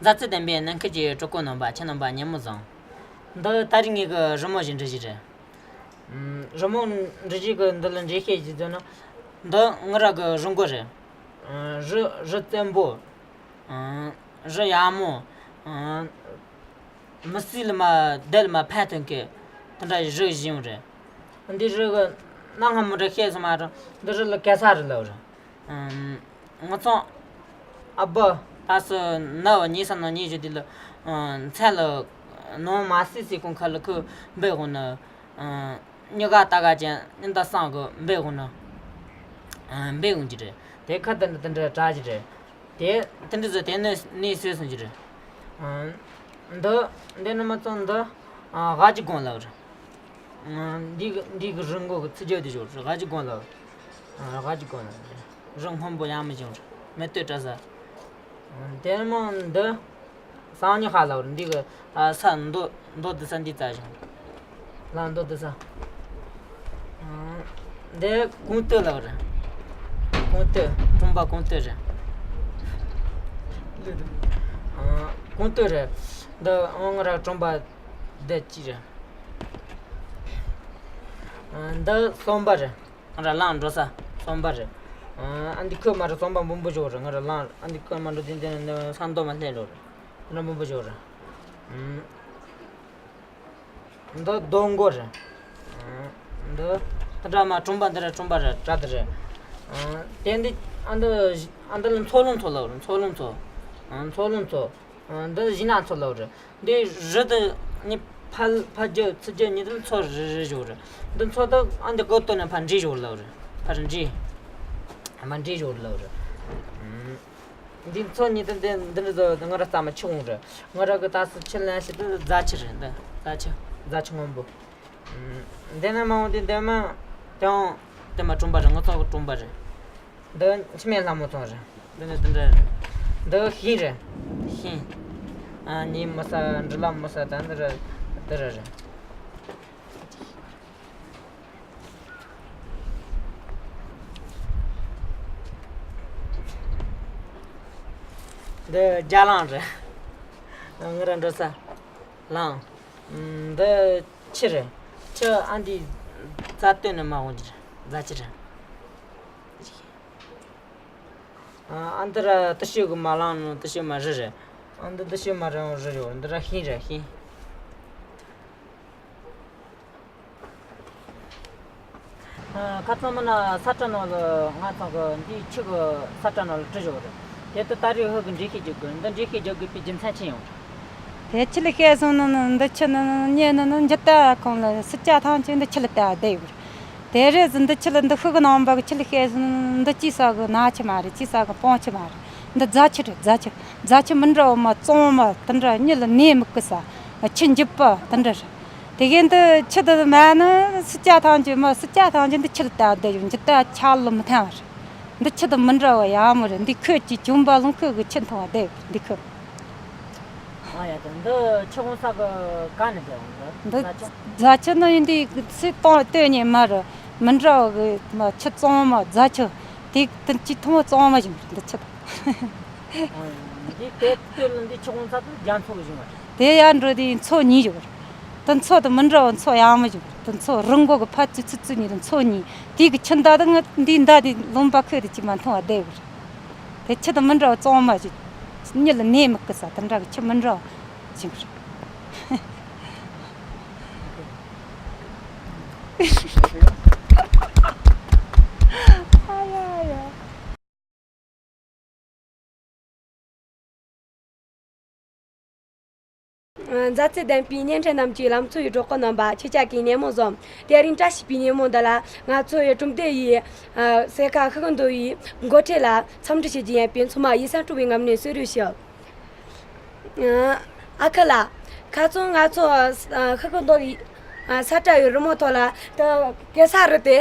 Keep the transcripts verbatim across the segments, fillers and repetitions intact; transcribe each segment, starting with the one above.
མཛའ་བརྩེ་ལྡན་པའི་ནང་ཁུལ་གྱི་གྲོགས་པོ་རྣམ་པ། ཁྱེད་རྣམ་པ་ཉིན་མོ་བཟང་། འདི་ད་རིང་ངེད་ཀྱི་རི་མོ་ཞིག་འབྲི་རྒྱུ་རེད། ཨམ། རི་མོ་འབྲི་རྒྱུ་གི་འདི་ལ་འགྲེལ་བཤད་ཅིག་བརྗོད་ན། འདི་ང་རང་གི་རི་མགོ་རེད། ཨམ། རི་རི་བཙན་པོ། ཨམ། རི་ཡག་མོ། ཨམ། མི་སྲིད་ལ་མ་བསྡད་ལ་མ་ཕན་ཐོགས་མཁན་དེ་འདྲ་རི་ཞིག་ཡོད་རེད། འདི་རི་གི་གནའ་སྔ་མོ་འདྲ་བཤད་སོང་མ་རེད། འདི་རི་ལ་གེ་སར་རི་ལབ་རེད། ཨམ། ང་ཚོ་ཨ་ཕ་ད་སུ་ན་བ་ཉི་ས་ན་ཉི་ཞུ་དེ་ལ། ཨམ། མཚན་ལ་ནོར་མ་སྲིད་སྲིད་ཁོང་ཁ་ལ་ཁུ་འབེ་ཧུ་ན། ཨམ། ཉི་ག་ཏ་ག་ཅན་ཉི་ད་སང་གི་འབེ་ཧུ་ན། ཨམ། འབེ་ཧུ་གི་རེད། དེ་ཁ་དེ་འདྲ་དེ་འདྲ་གྲགས་ཀྱི་རེད། དེ་དེ་འདྲ་ཟེར་དེ་ནས་ནས་སོས་སོང་གི་རེད། ཨམ། འདི་འདི་ནི་མ་ཚོ་འདི། ཨ། ག་གི་གོང་ལབ་རེད། ཨ། འདི་གི་འདི་གི་རི་མགོ་གི་ཚི་རྒྱུ་དེ་ཞོར་ག་གི་གོང་ལབ། ཨ། ག་གི་གོང་ལབ་རེད། རི་སྔོན་པོ་ཡང་མི་བྱུང་རེད། མེ་ཏོག་བཀྲ་ས། ཨ། དེ་ནི་མ་འདི། སང་ཉི་ཧ་ལབ་རེད། འདི་གི། ཨ། ས་མདོ་མདོ་འདི་ས་འདི་རྩ་བཞིན། ལ་མདོ་འདི་ས། ཨ། འདི་ཀུང་ཏི་ལབ་རེད། ཀུང་ཏི། གྲོང་པ་ཀུང་ཏི་རེད། ཨ། ཀུང་ཏི་རེད། འདི་ཨང་ར་གྲོང་པ་འདི་གཅིག་རེད། ཨ། འདི་གསོན་པ་རེད། ང་ར་ལངས་འགྲོ་ས་གསོན་པ་རེད། ཨ། འདི་ཁོས་མ་ར་གསོན་པ་འབུམ་པོ་ཞོག་རེད། ང་ར་ལངས། ཨ། འདི་ཁོས་མ་འགྲོ་དེ་འདི་ནི་ས་མདོ་མ་སླེབས་འགྲོ་རེད། ང་ར་འབུམ་པོ་ཞོག་རེད། ཨ། འདི་རྡོ་མགོ་རེད། ཨ། འདི་ད་འདྲ་མ་གྲོང་པ་འདི་ར་གྲོང་པ་རེད། གྲ་འདི་རེད། ཨ། དེ་འདི་ཨ་འདི་ཨ་འདི་ལ་མཚོ་ལུང་མཚོ་ལབ་རེད། མཚོ་ལུང་མཚོ། ཨ། མཚོ་ལུང་མཚོ། ཨ། འདི་གཞི་ནག་མཚོ་ལབ་རེད། འདི་རི་དེ་གཉིས་ཕར་ཕར་རྒྱུད་ཚུར་རྒྱུད་གཉིས་དེ་མཚོ་རེ་རེ་ཞོག་རེད། འདི་མཚོ་དེ་ཨ་འདི་གོ་ཏོ་ནས་ཕར་འདྲེས་ཞོག་ལབ་རེད། ཕར་འདྲེས། མ་འདྲེས་ཞོག་ལབ་རེད། ཨ། འདི་མཚོ་གཉིས་དེ་འདི་འདི་འདྲ་ཟེར་བ་དེ་ང་ར་ས་མ་ཆུ་ཀོང་རེད། ང་ར་གི་ད་སུ་ཆུ་ལེན་ཞིག་དེ་རྫ་ཆུ་རེད། འདི་རྫ་ཆུ། རྫ་ཆུ་སྔོན་པོ། ཨ། འདི་ནས་མ་འོང་དེ་འདི་མ་ཀྱང་དེ་མ་གྲོང་པ་རེད། ང་ཚོ་གི་གྲོང་པ་རེད། འདི་འཆི་མེད་ལྷ་མོ་ཚང་རེད། འདི་ནས་འདི་འདྲ་རེད། འདི་ཤིང་རེད། ཤིང་། ཨ། ཉི་མ་ས་འབྲི་ལ་མ་ས་ད་འདི་རེད། འདི་རེད་རེད། འདི་རྒྱ་གླང་རེད། ང་ར་འགྲོ་ས་གླང་། འདི་ཆུ་རེད། ཆུ་ཨ་འདི་རྫ་སྟོད་ནས་མ་འོང་རྫ་ཆུ་རེད། ཨ་འདི་ར་ཏི་ཤོ་གི་མ་ལང་ནོ་ཏི་ཤོ་མ་རི་རེད། ཨ་འདི་ཏི་ཤོ་མ་རི་འོང་རི་ཡོད། འདི་ར་ཤིང་རེད་ཤིང་། ཨ། ཁ་ཚང་མ་ན་ས་ཁྲ་ནང་ལ་ང་ཚང་གི་འདིའི་ཆུ་གི་ས་ཁྲ་ནང་ལ་བྲི་བཞག་རེད། དེ་ལྟར་ད་རེས་ཧུ་གི་འགྲེལ་བཤད་རྒྱག་དགོས། འདི་འགྲེལ་བཤད་རྒྱག་དགོས་པའི་རྒྱུ་མཚན་ཅི་ཡོད་རེད། དེ་ཆུ་ལ་བཤད་སོང་ན་ནི་འདི་ཆུ་ནི་ནི་ཉེ་ནི་ནི་འཇི་ལྟ་ཁོང་ལ་སི་ཅ་ཐང་ཆུ་འདི་ཆུ་ལ་ལྟ་བསྡད་ཡོད་རེད། དེ་རེས་འདི་ཆུ་ལ་འདི་ཧུ་གི་ནང་པ་གི་ཆུ་ལ་བཤད་སོང་ན་ནི་འདི་ཅི་ས་གི་ནག་ཆུ་མ་རེད། ཅི་ས་གི་སྤང་ཆུ་མ་རེད། འདི་རྫ་ཆུ་རེད། རྫ་ཆུ། རྫ་ཆུ་མི་འདྲ་བ་མ་གཙང་མ་དེ་འདྲ་མྱི་ལ་ནད་མི་བསྐུ་ས། ཆུ་འཇིབ་པ་དེ་འདྲ་རེད། དེ་གའི་འདི་ཆུ་དེ་མ་ནི་སི་ཅ་ཐང་ཆུ་མ་སི་ཅ་ཐང་ཆུ་འདི་ཆུ་ལ་ལྟ་བསྡད་ཡོད། འཇི་ལྟ་ཆ་ལ་མི་ཐང་བ་རེད། འདི་ཆུ་དེ་མི་འདྲ་བ་ཡག་མོ་རེད། འདི་ཁོད་ཀྱི་གྱོན་པ་ལུང་ཁོད་གི་ཆུ་འཐུང་བ་བསྡད་ཡོད་འདི་ཁོད། ཨ་ཡ་དེ་འདི་ཆུ་ཀོང་ས་གི་ག་ནས་བསྡད་འོང་འདི། འདི་རྫ་ཆུ། རྫ་ཆུ་ནི་ཡིན་འདི་སི་སྟོང་ལྟོས་ཉེ་མ་རེད། མི་འདྲ་བ་གི་མ་ཆུ་གཙང་མ་རྫ་ཆུ། དེ་དེ་ཅི་འཐུང་བ་གཙང་མ་ཞིག་རེད་འདི་ཆུ་དེ། འདི་དེ་ལྟོས་ལ་འདི་ཆུ་ཀོང་ས་དེ་རྒྱ་མཚོ་གི་བཞིན་པ་རེད། དེ་ཡར་འགྲོ་དུས་མཚོ་གཉིས་ཡོད་རེད། དེ་མཚོ་དེ་མི་འདྲ་བ་མཚོ་ཡག་མོ་ཡོད་རེད། དེ་མཚོ་རི་མགོ་གི་ཕར་ཚུར་ཚུར་ཚུར་གཉིས་དེ་མཚོ་གཉིས། དེ་གི་ཆུ་མདའ་དེ་ང་འདི་མདའ་དེ་ལུང་པ་ཁོད་དུ་ཅི་མ་འཐུང་བ་བསྡད་ཡོད་རེད། དེ་ཆུ་དེ་མི་འདྲ་བ་གཙང་མ་ཞིག་མྱི་ལ་ནད་མི་བསྐུ་ས་དེ་འདྲ་གི་ཆུ་མི་འདྲ་བ་ཞིག་རེད། ཨ་ཡ་ཡ། མཛའ་བརྩེ་ལྡན་པའི་བརྙན་འཕྲིན་རྣམས་ཀྱི་ལམ་འཚོ་ཡི་གྲོགས་པོ་རྣམ་པ། ཁྱེད་ཅག་གི་ཉིན་མོ་བཟང་། དེ་རིང་བཀྲ་ཤིས་པའི་ཉིན་མོ་འདི་ལ་ང་ཚོ་ཡི་གྲུབ་འབྲས་ཡི་སེར་ཁ་ཤུགས་འདོན་ཡི་འགོ་ཁྲིད་ལ་འཚམས་འདྲི་ཞུ་རྒྱུ་ཡིན་པས་ཚང་མ་ཡིད་སེམས་སྤྲོ་བའི་ངང་ནས་གསོལ་རས་ཞུ། ཨ་ཁུ་ལགས། ཁ་སང་ང་ཚོ་ཤུགས་འདོན་ཡི་ས་ཁྲ་ཡི་རི་མོ་ཐོག་ལ་དེ་གེ་སར་རི་དེ།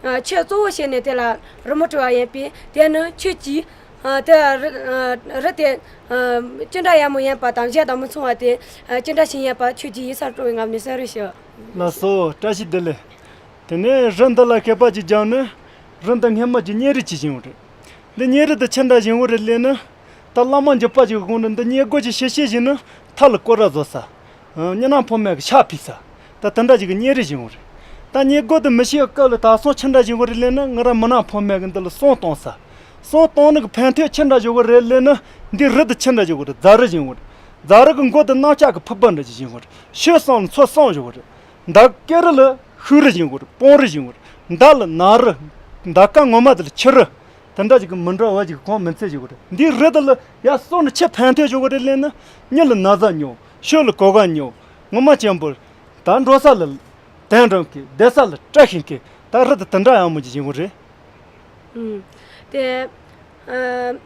ཨ། ཆུ་གཙོ་བོ་བྱས་ནས་དེ་ལ་རི་མོ་བྲིས་པ་ཡིན་པས། དེ་ནི་ཁྱོད་ཀྱིས། ཨ། དེ་རི། ཨ། རི་དེ། ཨ། ཅི་འདྲ་ཡག་མོ་ཡིན་པ་དང་གཞན་དང་མི་མཚུངས་པ་དེ། ཨ། ཅི་འདྲ་ཞིག་ཡིན་པ་ཁྱོད་ཀྱིས་ཡིད་སེམས་སྤྲོ་བའི་ངང་ནས་གསལ་རོགས་ཞུ། ལགས་སོ། བཀྲ་ཤིས་བདེ་ལེགས། དེ་ནས་རི་འདི་ལ་སྐེད་པ་ཅིག་བརྒྱབ་ནས། རི་འདི་སྔོན་མ་གི་གཉེར་རི་ཅིག་བཞེངས་པ་རེད། འདི་གཉེར་རི་འདི་ཆི་འདྲ་བཞེངས་པ་རེད་ལབ་ན། ད་བླ་མ་འཇིགས་པ་ཞིག་གི་དགོངས་ནས་འདི་སྨྱུ་གུ་ཅིག་ཤི་ཤི་བཞིན་ནི་མཐའ་ལ་སྐོར་ར་བཟོ་ས། གཉའ་ནང་ཕོ་མོ་གི་ཤ་ཕུད་ས། ད་དེ་འདྲ་ཞིག་གི་གཉེན་རེ་བྱུང་བ་རེད། ད་སྨྱུ་གུ་དེ་མི་ཤི་བའི་སྐབས་ལ་ད་སོང་ཆི་འདྲ་བྱུང་བ་རེད་ལབ་ན། ང་རང་མི་ནག་ཕོ་མོ་གི་འདི་ལ་སོང་གཏོང་ས། སོང་གཏོང་ནི་གི་ཕན་ཐོགས་ཆི་འདྲ་བྱུང་བ་རེད་ལབ་ན། འདི་རི་དེ་ཆི་འདྲ་བྱུང་བ་རེད། རྫ་རི་བྱུང་བ་རེད། རྫ་རི་གི་མགོ་དེ་གནམ་ལྕགས་གི་ཕུར་པ་འདྲ་ཞིག་བྱུང་བ་རེད། ཤོད་སོང་ལ་མཚོ་བསྲང་བྱུང་བ་རེད། མདའ་སྐེ་རི་ལ་ཤུག་རི་བྱུང་བ་རེད། སྤང་རི་བྱུང་བ་རེད། མདའ་ལ་ནག་རི། མདའ་ཀ་ངོ་མ་དེ་ལ་ཁྱི་རི། དེ་འདྲ་ཞིག་གི་མི་འདྲ་བ་ཞིག་གོང་མི་ཚད་ཞིག་རེད། འདིའི་རི་དེ་ལ་ཡར་སོང་ནས་ཆེས་ཕན་ཐོགས་ཞིག་རེད་ལབ་ན། མྱི་ལ་ན་ཚ་ཉུང་། ཤོད་ལ་གོ་སྐབས་ཉུང་། ངོ་མ་ཆེན་པོ། ད་འགྲོ་ས་ལ་དལ་འགྲོ་མཁན། བསྡད་ས་ལ་བཀྲ་ཤིས་མཁན། ད་རི་དེ་དེ་འདྲ་ཡག་མོ་ཞིག་བྱུང་བ་རེད། ཨུམ། དེ། ཨ།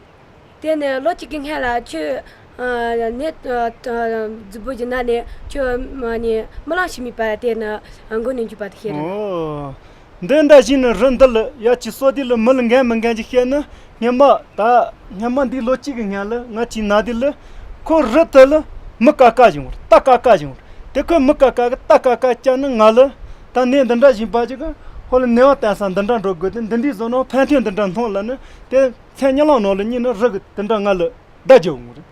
དེ་ནས་ལོ་གཅིག་གི་སྔོན་ལ་ཁྱོད། ཨ། ནས། ཨ། རྫི་བོ་གི་ནང་ནས་ཁྱོད་ནས་རྨི་ལམ་ཞིག་རྨིས་པ་དེ་ནི་མགོ་ནས་མཇུག་བར་དུ་བཤད་རོགས། ཨོ། འདི་འདྲ་ཞིག་ནི་རི་འདི་ལ་ཡ་ཅིག་སོ་དེ་ལ་མི་ལ་འགན་མི་འགན་ཅིག་བཤད་ན། སྔོན་མ་ད་སྔོན་མ་འདི་ལོ་གཅིག་གི་སྔོན་ལ་ང་ཅིག་ན་དེ་ལ། ཁོ་རི་དེ་ལ་མི་ཀ་ཀ་བྱུང་བ་རེད། རྟ་ཀ་ཀ་བྱུང་བ་རེད། དེ་ཁོས་མི་ཀ་ཀ་གི་རྟ་ཀ་ཀ་བཅག་ནི་ང་ལ། ད་ནས་འདི་འདྲ་བཞིན་པ་ཅིག་གི་ཧོ་ལ་ནས་བ་བསྟན་ས་འདི་འདྲ་འགྲོ་དགོས་ཏེ། འདི་འདྲའི་བཟོ་ནོ་ཕན་ཐོགས་འདི་འདྲ་མཐོང་ལ་ནི། དེ་མཚན་སྙན་ལམ་ནང་ལ་གཉིས་ནི་རི་གི་འདི་འདྲ་ང་ལ་བརྡ་རྒྱབ་འོང་རེད།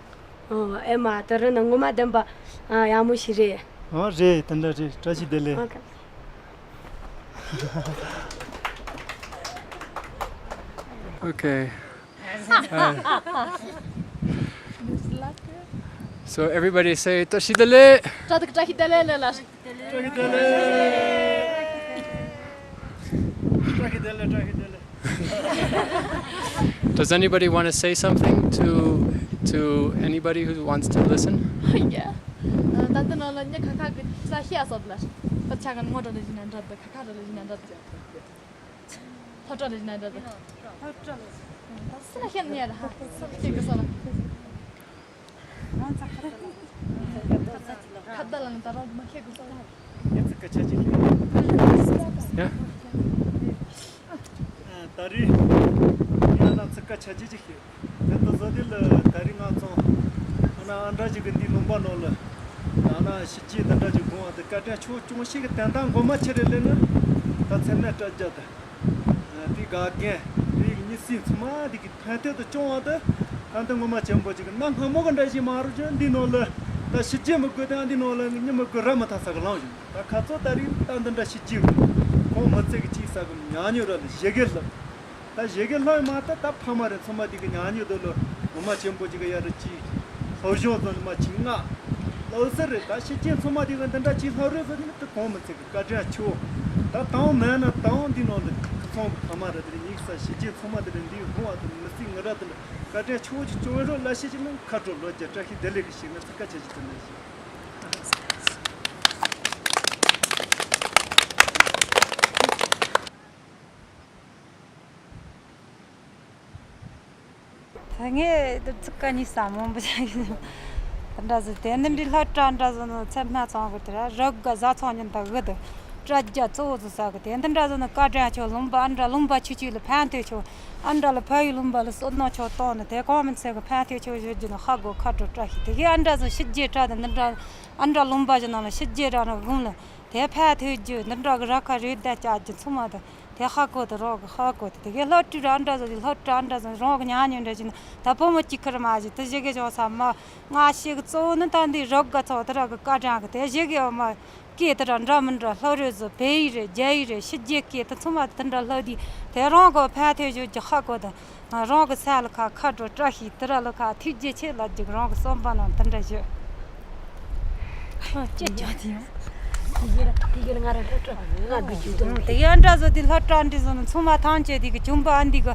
ཨོ། ཨེ་མ། ད་རི་ནི་ངོ་མ་བདེན་པ། ཨ། ཡག་མོ་ཞིག་རེད། ཨོ་རེད། དེ་འདྲ་རེད། བཀྲ་ཤིས་བདེ་ལེགས། ཨོ་ཁེ། Okay. Uh, so everybody say བཀྲ་ཤིས་བདེ་ལེགས། བཀྲ་ཤིས་བདེ་ལེགས་ལ། བཀྲ་ཤིས་བདེ་ལེགས། བཀྲ་ཤིས་བདེ་ལེགས། བཀྲ་ཤིས་བདེ་ལེགས། Does anybody want to say something to to anybody who wants to listen? Yeah. ད་ལྟ་ནང་ལ་མྱི་ཁ་ཁ་གི་ས་ཤི་ཨ་སོབ་ལ། ད་ཆ་ག་ངོ་འགྲོ་ལ་ཞིག་ན་འདྲ་འདུག་ཁ་ཁ་འགྲོ་ལ་ཞིག་ན་འདྲ་འདུག་ལྷོ་བྲག་ལ་ཞིག་ན་འདྲ་འདུག་ལྷོ་བྲག་ལ། ད་སུ་ལ་ཤེས་ནས་ད་ཧ་སུ་ལ་ཤེས་གི་སོ་ལ། ཁ་བརྡ་ལ་ནི་ད་རང་མ་ཁེགས་དགོས་སོ། ངས་ཚིག་ཁ་ཆ་གཅིག་ཤེས། ཡ། ད་རེས་ང་རང་ཚིག་ཁ་ཆ་གཅིག་ཅིག་ཤེས། དེ་ལྟ་བཟོ་དེ་ལ་ད་རེས་ང་ཚོ་ཨ་ན་ཨ་འདྲ་ཞིག་གི་འདི་ལུང་པ་ནང་ལ་ཨ་ན་ཞི་རྒྱས་འདི་འདྲ་ཞིག་དགོངས་པ་དེ་བཀའ་དྲིན་ཆེ་བོ་བྱུང་ཞིག་གི་དོན་དག་ངོ་མ་ཆི་རེད་ལབ་ན། ད་ཚེ་སྨད་བཀྲ་རྒྱ་དང་། དེ་དགའ་རྒན་དེ་གཉིས་སྲིད་ཚང་མ་དེ་གི་ཕན་ཐོགས་དུ་བྱུང་བ་དེ། ད་འདི་ངོ་མ་ཆེན་པོ་ཅིག་གི་གནའ་སྔ་མོ་གི་འདྲ་ཞིག་མ་རུ་ཅན་འདི་ནང་ལ་ད་ཞི་རྒྱས་མི་དགོས་དང་འདི་ནང་ལ་མྱི་མི་དགོས་ར་མི་ཐ་ས་གི་ལངས་བཞིན་ད་ཁ་ཚོ་ད་རིང་ད་འདི་འདྲ་ཞི་རྒྱས་གོང་མི་ཚེ་གི་ཅིག་ས་གི་ཉག་ཉོ་ར་ལ་ཞི་རྒྱས་ལ། ད་ཞི་རྒྱས་ལྷོད་མ་ད་ད་ཕ་མ་རེ་ཚང་མ་དེ་གི་ཉག་ཉོ་དུ་ལ་ངོ་མ་ཆེན་པོ་ཅིག་གི་ཡ་རུ་ཅིག་ལྷོ་གཞུང་ཚོ་ནི་མ་ཆིག་ང་ལོ་སར་རེད། ད་ཤི་ཅན་ཚང་མ་དེ་གི་འདི་འདྲ་ཅིག་ལྷ་རོལ་ཟེར་ནི་དེ་གོང་མི་ཚེ་གི་བཀའ་དྲིན་ཆེ་བོ། ད་དང་མེད་ན་དང་འདི་ནང་ལ་ཁ་ཚང་གི་ཕ་མ་རེད་དེ་ཉིག་ས་ཤི་ཅན་ཚང་མ་དེ་རེད། འདི་གི་ཁོང་བ་དེ་མི་སྲིད་ང་ར་དེ་འདྲ་བཀའ་དྲིན་ཆེ་བོ་ཅིག་བྱུང་རོགས་ལ་ཤི་ཅན་ནི་ཁ་དྲོ་ལོ་བརྒྱ་བཀྲ་ཤིས་བདེ་ལེགས་གི་ཞིག་ན་ཚིག་ཁ་ཆ་ཅིག་དེ་འདྲ་ཞིག་ད་ངས་འདི་ཚིག་ཀ་གཉིས་ས་མང་པོ་ཞིག་ཡིན། དེ་འདྲ་ཟེར་དེ་འདི་འདྲའི་ལྷ་བྲག་འདྲ་ཟེར་ནོ་ཚད་སྨད་ཚང་གི་དེ་ར་རབ་དགའ་བཟའ་ཚང་ཉིན་ད་གི་དུ་བཀྲ་རྒྱ་གཙོ་བོ་ཟེར་ས་གི་དེ་འདི་འདྲ་ཟེར་ནོ་བཀའ་དྲིན་ཆེ་ལུང་པ་ཨ་འདྲ་ལུང་པ་ཆུ་ཆུ་ལ་ཕན་ཐོགས་ཆོག་ཨ་འདྲ་ལ་ཕ་ཡུལ་ལུང་པ་ལ་བསོད་ནམས་ཆོག་བཏང་ནི་དེ་གོང་མི་ཚེ་གི་ཕན་ཐོགས་ཆོག་ཞུ་རྒྱུ་ནི་ཧ་གོ་ཁ་དྲོ་བཀྲ་ཤིས་དེ་གི་ཨ་འདྲ་ཟེར་ཤི་རྒྱས་བྲག་དེ་འདི་འདྲ་ཨ་འདྲ་ལུང་པ་ཞིག་ནང་ལ་ཤི་རྒྱས་བྲག་ནི་དགུང་ལ་དེ་ཕན་ཐོགས་རྒྱུ་འདི་འདྲ་གི་ར་ཁ་རེ་བསྡད་བཅག་རྒྱུ་ཚང་མ་དང་། དེ་ཧ་གོ་དེ་རང་གི་ཧ་གོ་དེ་དེ་གའི་ལྷ་བྲིས་ར་འདྲ་ཟོ་དེ་ལྷ་བྲིས་འདྲ་ཟོ་རང་གི་ཉག་ཉོག་འདྲ་བྱས་ན་ད་བུ་མོ་གཅིག་ཁར་མ་བྱས་དེ་བཞི་གའི་བྱུང་ས་མ་ང་ཤི་གི་གཙོ་བོ་ནི་ད་འདི་རབ་དགའ་ཚོ་དེ་ར་གི་བཀའ་དྲིན་གི་དེ་བཞི་གའི་མ་སྐད་དེ་ར་འདྲ་མི་འདྲ་ལྷ་རོལ་ཟོ་བལ་ཡིག་རེད་རྒྱ་ཡིག་རེད་ཕྱི་རྒྱལ་སྐད་དེ་ཚང་མ་དེ་འདྲ་ལྷ་དེ་དེ་རང་གི་ཕན་ཐོགས་བྱུང་རྒྱུ་ཧ་གོ་དེ་རང་གི་སེམས་ལ་ཁ་ཁ་དྲོ་བཀྲ་ཤིས་དེ་ར་ལ་ཁ་ཐུགས་རྗེ་ཆེ་ལབ་རྒྱུ་རང་གི་བསམ་པ་ནང་དེ་འདྲ་བྱོས། ཅི་བྱ་དེ་ཡང་། དེ་གའི་འདྲ་ཟོ་དེ་ལྷ་བྲིས་འདྲ་ཟོ་ནི་ཚང་མ་ཐམས་ཅད་དེ་གི་བྱུང་བ་ཨ་འདི་གི་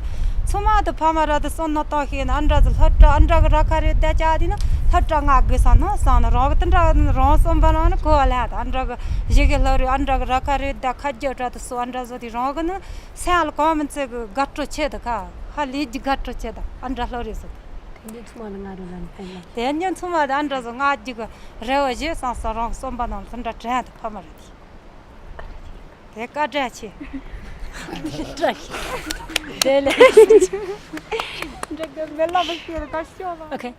ཚང་མ་དེ་ཕ་མ་ར་དེ་བསམ་མནོ་བཏང་ཤེས་ན་ཨ་འདྲ་ཟོ་ལྷ་བྲིས་ཨ་འདྲ་གི་ར་ཁ་རེ་བསྡད་བཅག་དེ་ན་ལྷ་བྲིས་ང་དགོས་བསམ་ནོ་བསམ་ན་རང་གི་དེ་འདྲ་རང་བསམ་པ་རང་ནི་གོ་བ་ལེན་ད་ཨ་འདྲ་གི་གཞི་གི་ལྷ་རེ་ཨ་འདྲ་གི་ར་ཁ་རེ་བསྡད་ཁ་རྒྱ་བྲིས་དེ་སོ་ཨ་འདྲ་ཟོ་དེ་རང་གི་ནི་སེམས་ལ་གང་མི་ཚེ་གི་དགའ་སྤྲོ་ཆེ་དེ་ཁ་ཧ་ལས་ཀྱི་དགའ་སྤྲོ་ཆེ་དེ་ཨ་འདྲ་ལྷ་རེ་ཟོ་དེ། དེ་ཉིན་ཚང་མ་ལ་ང་རང་ལ་ཕན་ཡོད། དེ་ཉིན་ཚང་མ་ལ་ཨ་འདྲ་ཟོ་ང་རྒྱུ་གི་རེ་བ་བཞེས་སང་སང་རང་གསོན་པ་ནང་ལྷུན་གྲུབ་དྲན་དུ་ཕ་མ་རེད་དེ། དེ་བཀའ་དྲིན་ཆེ། བཀྲ་ཤིས་བདེ་ལེགས། འདྲ་གི་མེ་ལ་མི་ཤེས་ར་ད་ཤོག་ལ། Okay.